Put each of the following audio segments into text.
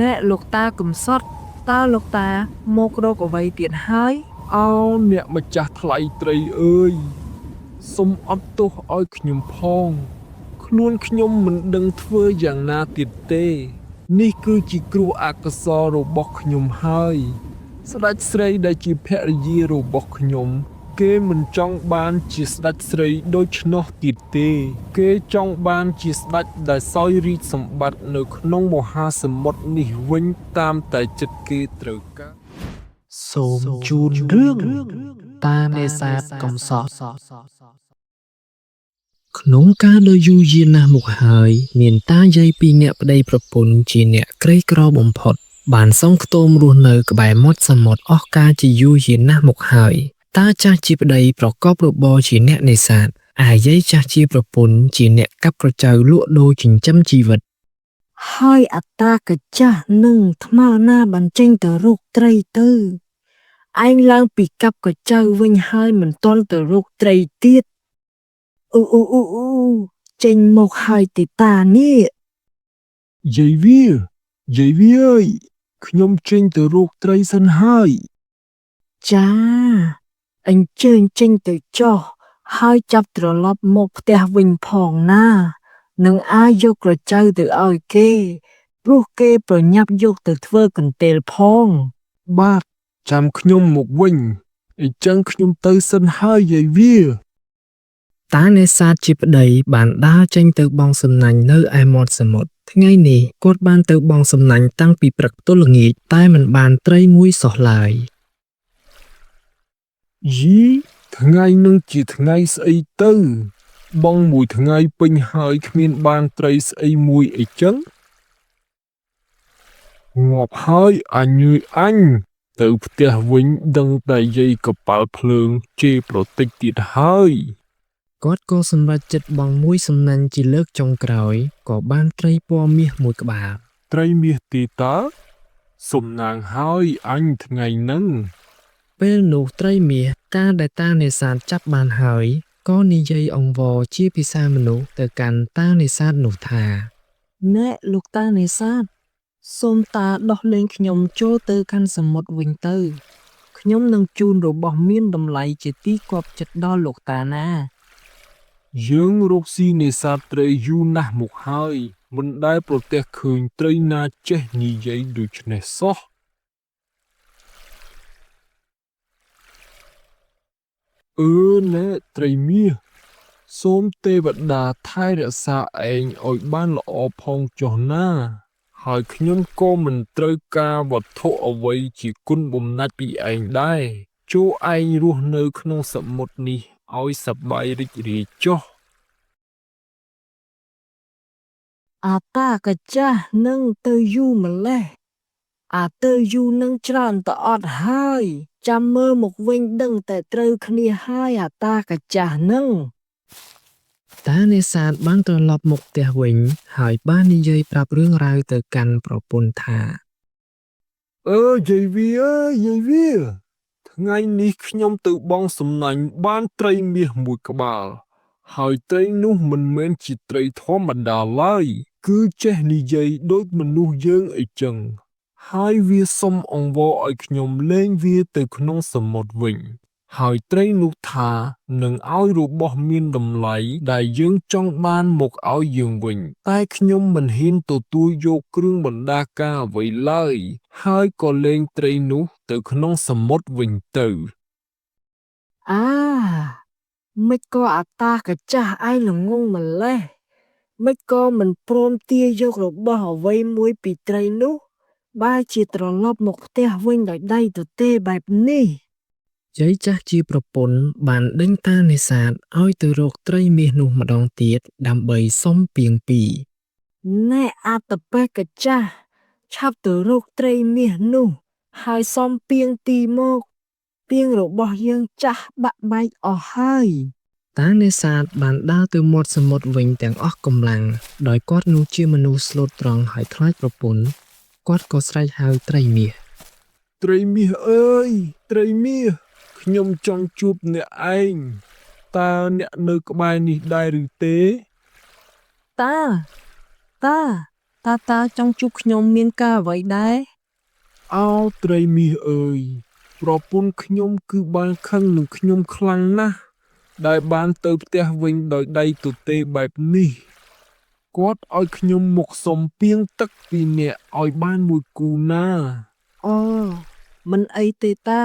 ណែលោកតាកំសត់តើលោកតាមករកអ្វីទៀតហើយ អោអ្នកម្ចាស់ថ្លៃត្រីអើយសូមអត់ទោសឲ្យខ្ញុំផង ខ្លួនខ្ញុំមិនដឹងធ្វើយ៉ាងណាទៀតទេ នេះគឺជាគ្រោះអកុសលរបស់ខ្ញុំហើយ ស្ដេចស្រីដែលជាភរិយារបស់ខ្ញុំ គេមិនចង់បានជាស្ដេចស្រីដូច្នោះទៀតទេ គេចង់បានជាស្ដេចដែលសោយរាជសម្បត្តិនៅក្នុងមហាសមុទ្រនេះវិញតាមតែចិត្តគេត្រូវការ សូមជូនរឿងតានេសាទកំសត់ក្នុងកាលដ៏យូរយារណាស់មកហើយ មានតាយាយពីរនាក់ប្តីប្រពន្ធជាអ្នកក្រីក្របំផុត បានសង់ខ្ទមរស់នៅក្បែរមាត់សមុទ្រអស់កាលជាយូរយារណាស់មកហើយ តាចាស់ជាប្តីប្រកបរបរជាអ្នកនេសាទឯយាយចាស់ជាប្រពន្ធជាអ្នកកាប់ក្រចៅលក់ដូរចិញ្ចឹមជីវិត ហើយអត្រាកាចាស់នឹងថ្មណាបានចេញទៅរកត្រីទៅឯងឡើងពីកាប់កចៅវិញហើយមិនទាន់ទៅរកត្រីទៀតអ៊ូអ៊ូអ៊ូអ៊ូចេញមកហើយទេតានេះ យាយវាយាយវាអើយខ្ញុំចេញទៅរកត្រីសិនហើយ ចាអញ្ជើញចេញទៅចុះហើយចាប់ត្រឡប់មកផ្ទះវិញផងណានឹងអាចយកក្រចៅទៅឲ្យគេព្រោះគេប្រញាប់យកទៅធ្វើកន្ទេលផង បាទចាំខ្ញុំមកវិញអញ្ចឹងខ្ញុំទៅសិនហើយយាយវា តានេសាទជាប្តីបានដើរចេញទៅបង់សំណាញ់នៅឯមាត់សមុទ្រថ្ងៃនេះគាត់បានទៅបង់សំណាញ់តាំងពីព្រឹកទល់ល្ងាចតែមិនបានត្រីមួយសោះឡើយ យីថ្ងៃនឹងជាថ្ងៃស្អីទៅ បងមួយថ្ងៃពេញហើយគ្មានបានត្រីស្អីមួយអីចឹងងាប់ហើយអញអើយអញទៅផ្ទះវិញដឹងតែយាយកប៉ាល់ភ្លើងជេរប្រតិចទៀតហើយ គាត់ក៏សម្រេចចិត្តបង់មួយសំណាញ់ជាលើកចុងក្រោយក៏បានត្រីពណ៌មាសមួយក្បាល ត្រីមាសទីតើសំណាងហើយអញថ្ងៃហ្នឹង ពេលនោះត្រីមាសការដែលតានេសាទចាប់បានហើយក៏និយាយអង្វរជាភាសាមនុស្សទៅកាន់តានេសាទនោះថា ណែលោកតានេសាទសូមតាដោះលែងខ្ញុំចូលទៅកាន់សមុទ្រវិញទៅខ្ញុំនឹងជូនរបស់មានតម្លៃជាទីគាប់ចិត្តដល់លោកតាណា យើងរកស៊ីនេសាទត្រីយូរណាស់មកហើយមិនដែលប្រទះឃើញត្រីណាចេះនិយាយដូច្នេះសោះអឺណែត្រីមាសសូមទេវតាថែរក្សាឯងឲ្យបានល្អផងចុះណា ហើយខ្ញុំក៏មិនត្រូវការវត្ថុអ្វីជាគុណបំណាច់ពីឯងដែរចូលឯងរស់នៅក្នុងសមុទ្រនេះឲ្យសប្បាយរីករាយចុះ អាតាកាចាស់នឹងទៅយូរម្លេះអាទៅយូរនឹងច្រើនតអត់ហើយចាំមើលមកវិញដឹងតែត្រូវគ្នាហើយអាតាកាចាស់នឹង តានេសាទបានត្រឡប់មកផ្ទះវិញ ហើយបាននិយាយប្រាប់រឿងរ៉ាវទៅកាន់ប្រពន្ធថា អើយាយវាអើយយាយវាថ្ងៃនេះខ្ញុំទៅបង់សំណាញ់បានត្រីមាសមួយក្បាល ហើយត្រីនោះមិនមែនជាត្រីធម្មតាឡើយ គឺចេះនិយាយដូចមនុស្សយើងអីចឹង ហើយវាសុំអង្វរឲ្យខ្ញុំលែងវាទៅក្នុងសមុទ្រវិញ ហើយត្រីនោះថានឹងឲ្យរបស់មានតម្លៃដែលយើងចង់បានមកឲ្យយើងវិញ តែខ្ញុំមិនហ៊ានទទួលយកគ្រឿងបណ្ដាការអ្វីឡើយ ហើយក៏លែងត្រីនោះទៅក្នុងសមុទ្រវិញទៅ អាមិនក៏អាតាកាចាស់ឯងល្ងងម្លេះមិនក៏មិនព្រមទាយករបស់អ្វីមួយពីត្រីនោះបែរជាត្រឡប់មកផ្ទះវិញដោយដៃទទេបែបនេះ យាយចាស់ជាប្រពន្ធបានដេញតានេសាទឲ្យទៅរកត្រីមាសនោះម្ដងទៀតដើម្បីសុំពាងពីរ ណែអាតបេះកាចាស់ឆាប់ទៅរកត្រីមាសនោះ ហើយសំពាងទីមក ពាងរបស់យើងចាស់បាក់បែកអស់ហើយ តានេសាទបានដើរទៅមាត់សមុទ្រវិញទាំងអស់កម្លាំងដោយគាត់នោះជាមនុស្សស្លូតត្រង់ហើយខ្លាចប្រពន្ធគាត់ក៏ស្រែកហៅត្រីមាស ត្រីមាសអើយត្រីមាសខ្ញុំចង់ជួបអ្នកឯងតើអ្នកនៅក្បែរនេះដែរឬទេ តាតា តើតាចង់ជួបខ្ញុំមានការអ្វីដែរ អោត្រីមាសអើយប្រពន្ធខ្ញុំគឺបានខឹងនឹងខ្ញុំខ្លាំងណាស់ដែលបានទៅផ្ទះវិញដោយដៃទទេបែបនេះគាត់ឲ្យខ្ញុំមកសុំពាងទឹកពីអ្នកឲ្យបានមួយគូណា អូមិនអីទេតា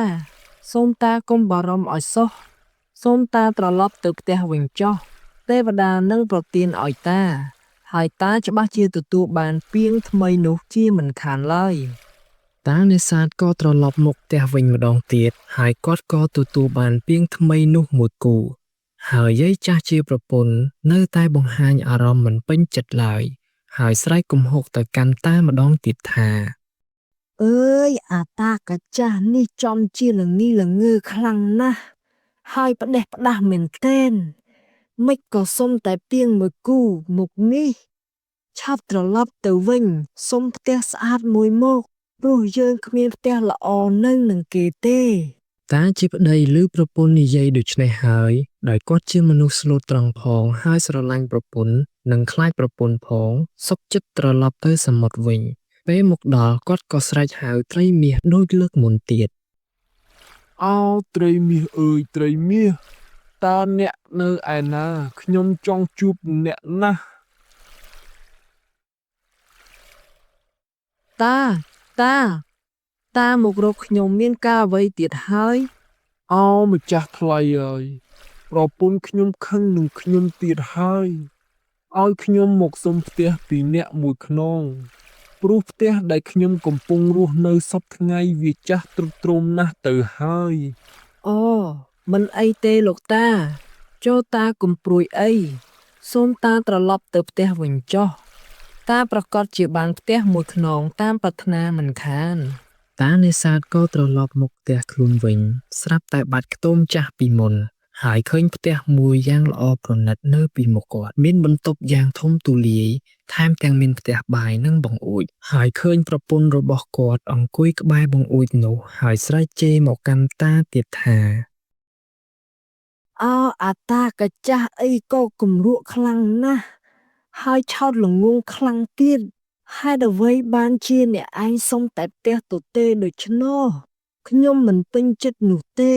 សូមតាកុំបារម្ភឲ្យសោះសូមតាត្រឡប់ទៅផ្ទះវិញចុះទេវតានឹងប្រទានឲ្យតា ហើយតាច្បាស់ជាទទួលបានពាងថ្មីនោះជាមិនខានឡើយ តានេសាទក៏ត្រឡប់មកផ្ទះវិញម្ដងទៀតហើយគាត់ក៏ទទួលបានពាងថ្មីនោះមួយគូ ហើយយាយចាស់ជាប្រពន្ធនៅតែបង្ហាញអារម្មណ៍មិនពេញចិត្តឡើយ ហើយស្រែកគំហុកទៅកាន់តាម្ដងទៀតថា អើយអាតាកាចាស់នេះចំជាល្ងីល្ងើខ្លាំងណាស់ហើយផ្ដេសផ្ដាស់មែនទែនមិនក៏សុំតែពាងមួយគូមុខនេះឆាប់ត្រឡប់ទៅវិញសុំផ្ទះស្អាតមួយមកព្រោះយើងគ្មានផ្ទះល្អនៅនឹងគេទេ តាជាប្តីឬប្រពន្ធនិយាយដូច្នេះហើយដោយគាត់ជាមនុស្សស្លូតត្រង់ផងហើយស្រឡាញ់ប្រពន្ធនិងខ្លាចប្រពន្ធផងសុខចិត្តត្រឡប់ទៅសមុទ្រវិញ ពេលមកដល់គាត់ក៏ស្រែកហៅត្រីមាសដូចលើកមុនទៀត អោត្រីមាសអើយត្រីមាសតើអ្នកនៅឯណាខ្ញុំចង់ជួបអ្នកណាស់ តាតា តាមករកខ្ញុំមានការអ្វីទៀតហើយ អោម្ចាស់ថ្លៃអើយប្រពន្ធខ្ញុំខឹងនឹងខ្ញុំទៀតហើយឲ្យខ្ញុំមកសុំផ្ទះពីអ្នកមួយខ្នងព្រោះផ្ទះដែលខ្ញុំកំពុងរស់នៅសព្វថ្ងៃវាចាស់ទ្រុឌទ្រោមណាស់ទៅហើយ អូមិនអីទេលោកតា ចូលតាកុំព្រួយអីសូមតាត្រឡប់ទៅផ្ទះវិញចុះតាប្រកាសជាបានផ្ទះមួយខ្នងតាមប្រាថ្នាមិនខាន តានេសាទក៏ត្រឡប់មកផ្ទះខ្លួនវិញ ស្រាប់តែបាត់ខ្ទមចាស់ពីមុន ហើយឃើញផ្ទះមួយយ៉ាងល្អប្រណិតនៅពីមុខគាត់ មានបន្ទប់យ៉ាងធំទូលាយថែមទាំងមានផ្ទះបាយនិងបង្អួច ហើយឃើញប្រពន្ធរបស់គាត់អង្គុយក្បែរបង្អួចនោះហើយស្រែកជេរមកកាន់តាទៀតថា អោអាតាកាចាស់អីក៏គំរក់ខ្លាំងណាស់ហើយឆោតល្ងងខ្លាំងទៀតហេតុអ្វីបានជាអ្នកឯងសុំតែផ្ទះទទេដូច្នោះខ្ញុំមិនពេញចិត្តនោះទេ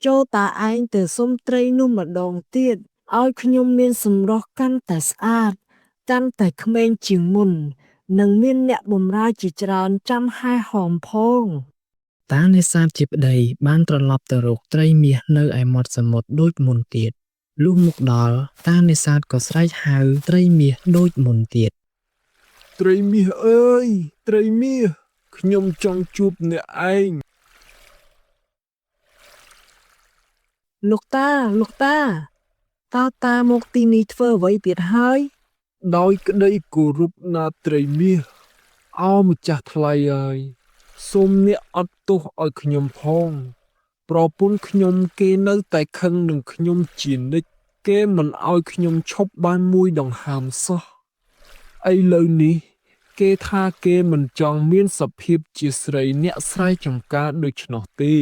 ចូលតាឯងទៅសុំត្រីនោះម្ដងទៀតឲ្យខ្ញុំមានសម្រស់កាន់តែស្អាតកាន់តែក្មេងជាងមុន និងមានអ្នកបម្រើជាច្រើនចាំហែហោមផង តានេសាទជាប្តីបានត្រឡប់ទៅរកត្រីមាសនៅឯមាត់សមុទ្រដូចមុនទៀតលុះមកដល់តានេសាទក៏ស្រែកហៅត្រីមាសដូចមុនទៀត ត្រីមាសអើយត្រីមាសខ្ញុំចង់ជួបអ្នកឯង លោកតាលោកតាតើតាមកទីនេះធ្វើអ្វីទៀតហើយ ដោយក្តីគោរពណាត្រីមាសអោម្ចាស់ថ្លៃអើយសូមអ្នកអត់ទោសឲ្យខ្ញុំផង ប្រពន្ធខ្ញុំគេនៅតែខឹងនឹងខ្ញុំជានិច្ចគេមិនឲ្យខ្ញុំឈប់បានមួយដង្ហើមសោះឥឡូវនេះ គេថាគេមិនចង់មានសភាពជាស្រីអ្នកស្រែចម្ការដូច្នោះទេ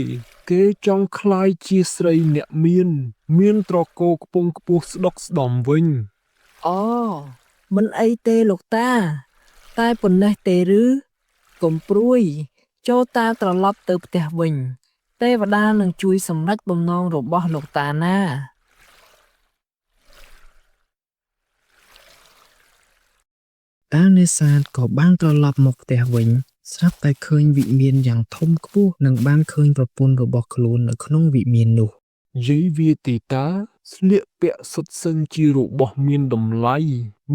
គេចង់ក្លាយជាស្រីអ្នកមាន មានត្រកូលខ្ពង់ខ្ពស់ស្ដុកស្ដំវិញ អូមិនអីទេលោកតា តែប៉ុណ្ណេះទេឬកុំព្រួយ ចូលតាត្រឡប់ទៅផ្ទះវិញ ទេវតានឹងជួយសម្រេចបំណងរបស់លោកតាណា តានេសាទក៏បានត្រឡប់មកផ្ទះវិញ ស្រាប់តែឃើញវិមានយ៉ាងធំខ្ពស់និងបានឃើញប្រពន្ធរបស់ខ្លួននៅក្នុងវិមាននោះ យាយវាទីតាស្លៀកពាក់សុទ្ធសឹងជារបស់មានតម្លៃ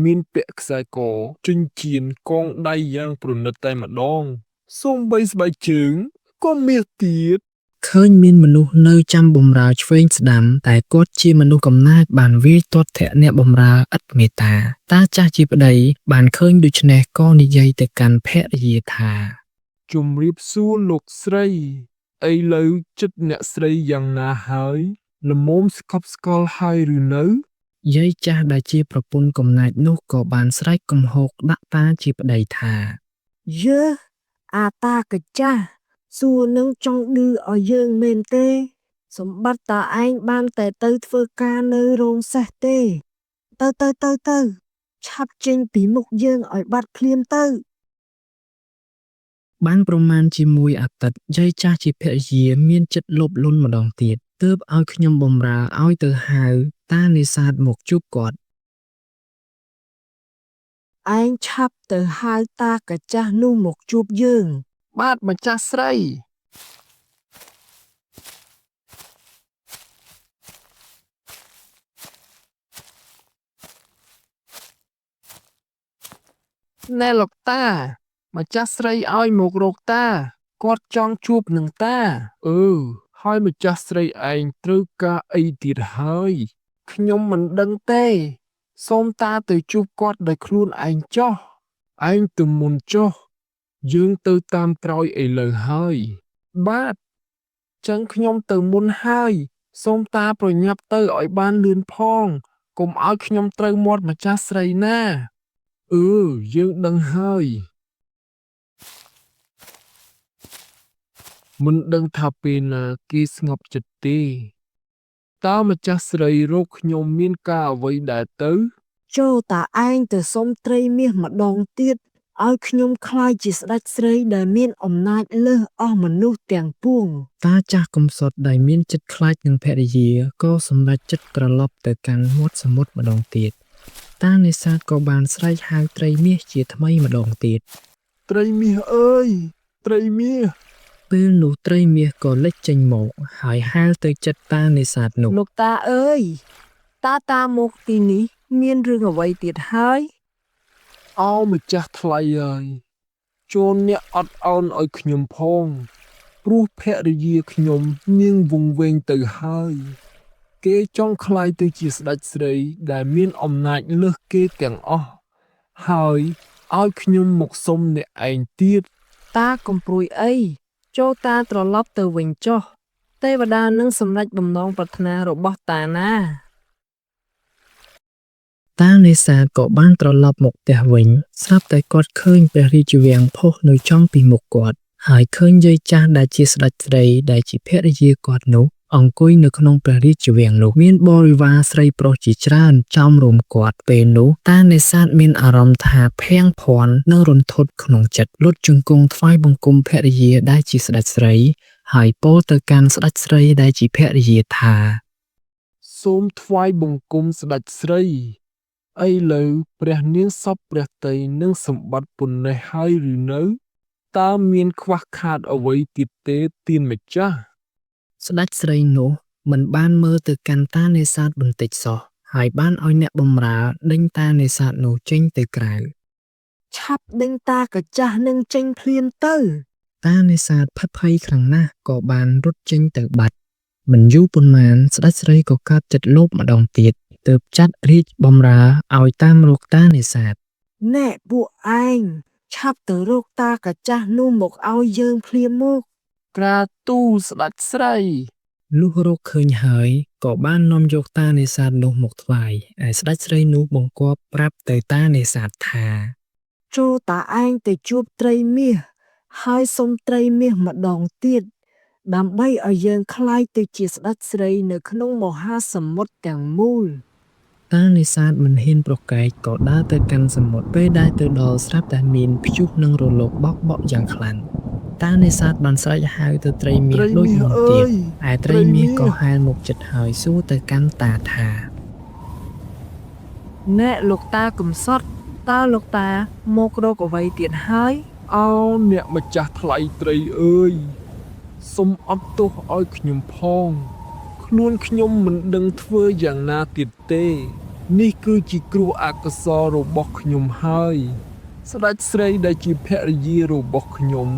មានពាក់ខ្សែកចិញ្ចៀនកងដៃយ៉ាងប្រណិតតែម្ដងសូម្បីស្បែកជើងក៏មាសទៀត ឃើញមានមនុស្សនៅចាំបំរើឆ្វេងស្ដាំតែគាត់ជាមនុស្សកំណាចបានវាយទាត់ធាក់អ្នកបំរើឥតមេត្តា តាចាស់ជាប្តីបានឃើញដូច្នេះក៏និយាយទៅកាន់ភរិយាថា ជំរាបសួរលោកស្រីឥឡូវចិត្តអ្នកស្រីយ៉ាងណាហើយល្មមស្កប់ស្កល់ហើយឬនៅ យាយចាស់ដែលជាប្រពន្ធកំណាចនោះក៏បានស្រែកគំហកដាក់តាជាប្តីថា យើអាតាកាចាស់សួរនឹងចង់ឌឺឲ្យយើងមែនទេ សម្បត្តិតាឯងបានតែទៅធ្វើការនៅរោងសេះទេ ទៅទៅទៅទៅ ឆាប់ចេញពីមុខយើងឲ្យបាត់ភ្លាមទៅ បានប្រមាណជាមួយអាទិត្យយាយចាស់ជាភរិយាមានចិត្តលោភលន់ម្ដងទៀតទើបឲ្យខ្ញុំបម្រើឲ្យទៅហៅតានេសាទមកជួបគាត់ ឯងឆាប់ទៅហៅតាកាចាស់នោះមកជួបយើង បាទម្ចាស់ស្រី ណែលោកតា ម្ចាស់ស្រីឲ្យមករកតា គាត់ចង់ជួបនឹងតា អឺហើយម្ចាស់ស្រីឯងត្រូវការអីទៀតហើយ ខ្ញុំមិនដឹងទេ សូមតាទៅជួបគាត់ដោយខ្លួនឯងចុះ ឯងទៅមុនចុះយើងទៅតាមក្រោយឥឡូវហើយ បាទចឹងខ្ញុំទៅមុនហើយ សូមតាប្រញាប់ទៅឲ្យបានលឿនផង កុំឲ្យខ្ញុំត្រូវមាត់ម្ចាស់ស្រីណា អឺយើងដឹងហើយមិនដឹងថាពេលណាគេស្ងប់ចិត្តទេតើម្ចាស់ស្រីរកខ្ញុំមានការអ្វីដែរទៅ ចូលតាឯងទៅសុំត្រីមាសម្ដងទៀតឲ្យខ្ញុំក្លាយជាស្ដេចស្រីដែលមានអំណាចលើសអស់មនុស្សទាំងពួង តាចាស់កំសត់ដែលមានចិត្តខ្លាចនឹងភរិយាក៏សម្រេចចិត្តត្រឡប់ទៅកាន់មាត់សមុទ្រម្ដងទៀតតានេសាទក៏បានស្រែកហៅត្រីមាសជាថ្មីម្ដងទៀត ត្រីមាសអើយត្រីមាស ពេលនោះត្រីមាសក៏លេចចេញមកហើយហែលទៅចិត្តតានេសាទនោះ លោកតាអើយតាតាមកទីនេះមានរឿងអ្វីទៀតហើយ អោម្ចាស់ថ្លៃអើយចូលអ្នកអត់ឱនឲ្យខ្ញុំផង ព្រោះភរិយាខ្ញុំនាងវង្វេងទៅហើយ គេចង់ក្លាយទៅជាស្ដេចស្រីដែលមានអំណាចលើសគេទាំងអស់ហើយឲ្យខ្ញុំមកសុំអ្នកឯងទៀត តាកុំព្រួយអីចូលតាត្រឡប់ទៅវិញចុះទេវតានឹងសម្រេចបំណងប្រាថ្នារបស់តាណា តានេសាទក៏បានត្រឡប់មកផ្ទះវិញស្រាប់តែគាត់ឃើញព្រះរាជវាំងផុសនៅចំពីមុខគាត់ហើយឃើញយាយចាស់ដែលជាស្ដេចស្រីដែលជាភរិយាគាត់នោះអង្គុយនៅក្នុងព្រះរាជវាំងនោះមានបរិវារស្រីប្រុសជាច្រើនចោមរោមគាត់ពេលនោះតានេសាទមានអារម្មណ៍ថាភៀងភ័ន្តនិងរន្ធត់ក្នុងចិត្តលុតជង្គង់ថ្វាយបង្គំភរិយាដែលជាស្ដេចស្រីហើយពោលទៅកាន់ស្ដេចស្រីដែលជាភរិយាថា សូមថ្វាយបង្គំស្ដេចស្រីឥឡូវព្រះនាងសពព្រះទ័យនឹងសម្បត្តិប៉ុណ្ណេះហើយឬនៅតើមានខ្វះខាតអ្វីទៀតទេទានម្ចាស់ ស្ដេចស្រីនោះមិនបានមើលទៅកាន់តានេសាទបន្តិចសោះហើយបានឲ្យអ្នកបម្រើដេញតានេសាទនោះចេញទៅក្រៅ ឆាប់ដេញតាកាចាស់នឹងចេញភ្លាមទៅ តានេសាទភិតភ័យខ្លាំងណាស់ក៏បានរត់ចេញទៅបាត់មិនយូរប៉ុន្មានស្ដេចស្រីក៏កើតចិត្តលោភម្ដងទៀតទើបចាត់រាជបម្រើឲ្យតាមរកតានេសាទ ណែពួកឯងឆាប់ទៅរកតាកាចាស់នោះមកឲ្យយើងភ្លាមមក ក្រាទូលស្ដេចស្រី លុះរកឃើញហើយក៏បាននាំយកតានេសាទនោះមកថ្វាយឯស្ដេចស្រីនោះបង្គាប់ប្រាប់ទៅតានេសាទថា ចូលតាឯងទៅជួបត្រីមាសហើយសុំត្រីមាសម្ដងទៀតដើម្បីឲ្យយើងក្លាយទៅជាស្ដេចស្រីនៅក្នុងមហាសមុទ្រទាំងមូល តានេសាទមិនហ៊ានប្រកែកក៏ដើរទៅកាន់សមុទ្រពេលដែលទៅដល់ស្រាប់តែមានព្យុះនិងរលកបោកបក់យ៉ាងខ្លាំងតានេសាទបានស្រែកហៅទៅត្រីមាស ត្រី ដូច មាស មុនទៀត អើយ ឯត្រីមាសក៏ហែលមកចិត្តហើយសួរទៅកាន់តាថា ណែលោកតាកំសត់តើលោកតាមករកអ្វីទៀតហើយ អោអ្នកម្ចាស់ថ្លៃត្រីអើយសូមអត់ទោសឲ្យខ្ញុំផង ខ្លួនខ្ញុំមិនដឹងធ្វើយ៉ាងណាទៀតទេ នេះគឺជាគ្រោះអកុសលរបស់ខ្ញុំហើយ ស្ដេចស្រីដែលជាភរិយារបស់ខ្ញុំ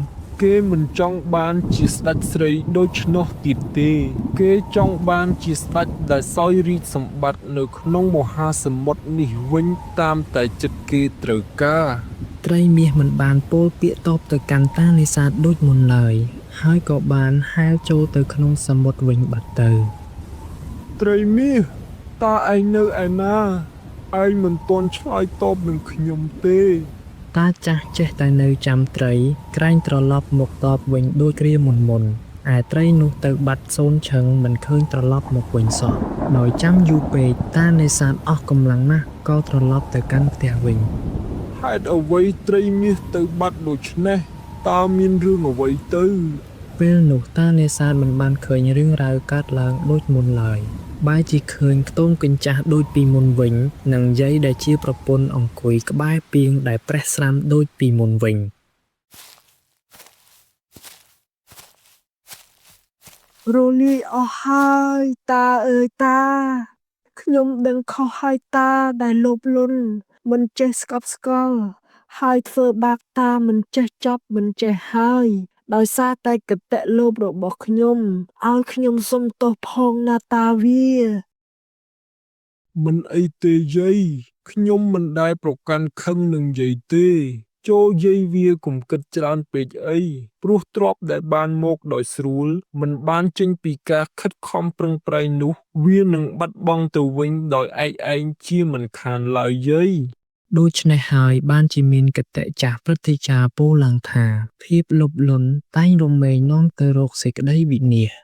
គេមិនចង់បានជាស្ដេចស្រីដូច្នោះទៀតទេ គេចង់បានជាស្ដេចដែលសោយរាជសម្បត្តិនៅក្នុងមហាសមុទ្រនេះវិញតាមតែចិត្តគេត្រូវការ ត្រីមាសមិនបានពោលពាក្យតបទៅកាន់តានេសាទដូចមុនឡើយហើយក៏បានហែលចូលទៅក្នុងសមុទ្រវិញបាត់ទៅ ត្រីមាសតើឯងនៅឯណាឯងមិនទាន់ឆ្លើយតបនឹងខ្ញុំទេ តាចាស់ចេះតែនៅចាំត្រី ក្រែងត្រឡប់មកតបវិញដូចគ្រាមុនមុនឯត្រីនោះទៅបាត់សូនឈឹងមិនឃើញត្រឡប់មកវិញសោះដោយចាំយូរពេកតានេសាទអស់កម្លាំងណាស់ ក៏ត្រឡប់ទៅកាន់ផ្ទះវិញ ហេតុអ្វីត្រីមាសទៅបាត់ដូច្នេះតើមានរឿងអ្វីទៅ ពេលនោះតានេសាទមិនបានឃើញរឿងរ៉ាវកើតឡើងដូចមុនឡើយ បែរជាឃើញខ្ទមកញ្ចាស់ដូចពីមុនវិញ និងយាយដែលជាប្រពន្ធអង្គុយក្បែរពាងដែលប្រេះស្រាំដូចពីមុនវិញ រលាយអស់ហើយតាអើយតា ខ្ញុំដឹងខុសហើយតាដែលលោភលន់មិនចេះស្កប់ស្កល់ហើយធ្វើបាបតាមិនចេះចប់មិនចេះហើយ ដោយសារតែគតិលោភរបស់ខ្ញុំឲ្យខ្ញុំសុំទោសផងណាតាវា មិនអីទេយាយខ្ញុំមិនដែលប្រកាន់ខឹងនឹងយាយទេ ចូលយាយវាកុំគិតច្រើនពេកអី ព្រោះទ្រព្យដែលបានមកដោយស្រួល មិនបានចេញពីការខិតខំប្រឹងប្រែងនោះ វានឹងបាត់បង់ទៅវិញដោយឯកឯងជាមិនខានឡើយយាយ ដូច្នេះហើយបានជាមានគតិចាស់ព្រឹទ្ធាចារ្យពោលឡើងថា ភាពលោភលន់តែងរមែងនាំទៅរកសេចក្តីវិនាស។